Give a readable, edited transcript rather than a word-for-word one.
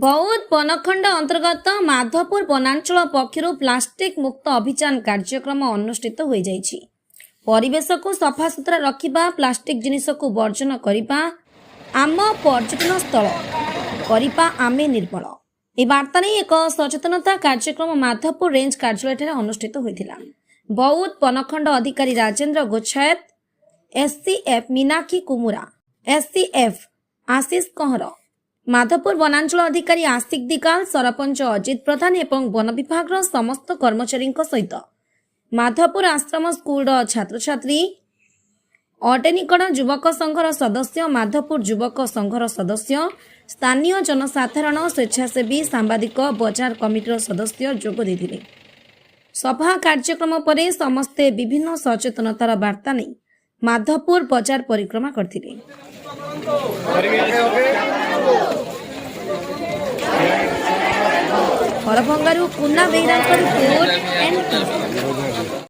ବୌଦ୍ଧ ବନଖଣ୍ଡ ଅନ୍ତର୍ଗତ ମାଧପୁର ବନାଞ୍ଚଳ ପକ୍ଷରୁ ପ୍ଲାଷ୍ଟିକ ମୁକ୍ତ ଅଭିଯାନ କାର୍ଯ୍ୟକ୍ରମ ଅନୁଷ୍ଠିତ ହୋଇଯାଇଛି। ପରିବେଶକୁ ସଫାସୁତୁରା ରଖିବା, ପ୍ଲାଷ୍ଟିକ ଜିନିଷକୁ ବର୍ଜନ କରିବା, ଆମ ପର୍ଯ୍ୟଟନ ସ୍ଥଳ କରିବା ଆମେ ନିର୍ମଳ, ଏହି ବାର୍ତ୍ତା ନେଇ ଏକ ସଚେତନତା କାର୍ଯ୍ୟକ୍ରମ ମାଧପୁର ରେଞ୍ଜ କାର୍ଯ୍ୟାଳୟଠାରେ ଅନୁଷ୍ଠିତ ହୋଇଥିଲା। ବୌଦ୍ଧ ବନଖଣ୍ଡ ଅଧିକାରୀ ରାଜେନ୍ଦ୍ର ଗୋଛାୟତ, ଏସସିଏଫ୍ ମୀନାକ୍ଷୀ କୁମୁରା, ଏସସିଏଫ୍ ଆଶିଷ କହଁର, ମାଧପୁର ବନାଞ୍ଚଳ ଅଧିକାରୀ ଆଶିକ ଦିଗାଲ, ସରପଞ୍ଚ ଅଜିତ ପ୍ରଧାନ ଏବଂ ବନ ବିଭାଗର ସମସ୍ତ କର୍ମଚାରୀଙ୍କ ସହିତ ମାଧପୁର ଆଶ୍ରମ ସ୍କୁଲର ଛାତ୍ରଛାତ୍ରୀ, ଅଟେନିକଡ଼ ଯୁବକ ସଂଘର ସଦସ୍ୟ, ମାଧପୁର ଯୁବକ ସଂଘର ସଦସ୍ୟ, ସ୍ଥାନୀୟ ଜନସାଧାରଣ, ସ୍ୱେଚ୍ଛାସେବୀ, ସାମ୍ବାଦିକ, ବଜାର କମିଟିର ସଦସ୍ୟ ଯୋଗ ଦେଇଥିଲେ। ସଭା କାର୍ଯ୍ୟକ୍ରମ ପରେ ସମସ୍ତେ ବିଭିନ୍ନ ସଚେତନତାର ବାର୍ତ୍ତା ନେଇ ମାଧପୁର ବଜାର ପରିକ୍ରମା କରିଥିଲେ। ହରଭଙ୍ଗାରୁ କୁନା ବେହେରାଙ୍କ ରିପୋର୍ଟ, ଏନ୍ଟିଭି।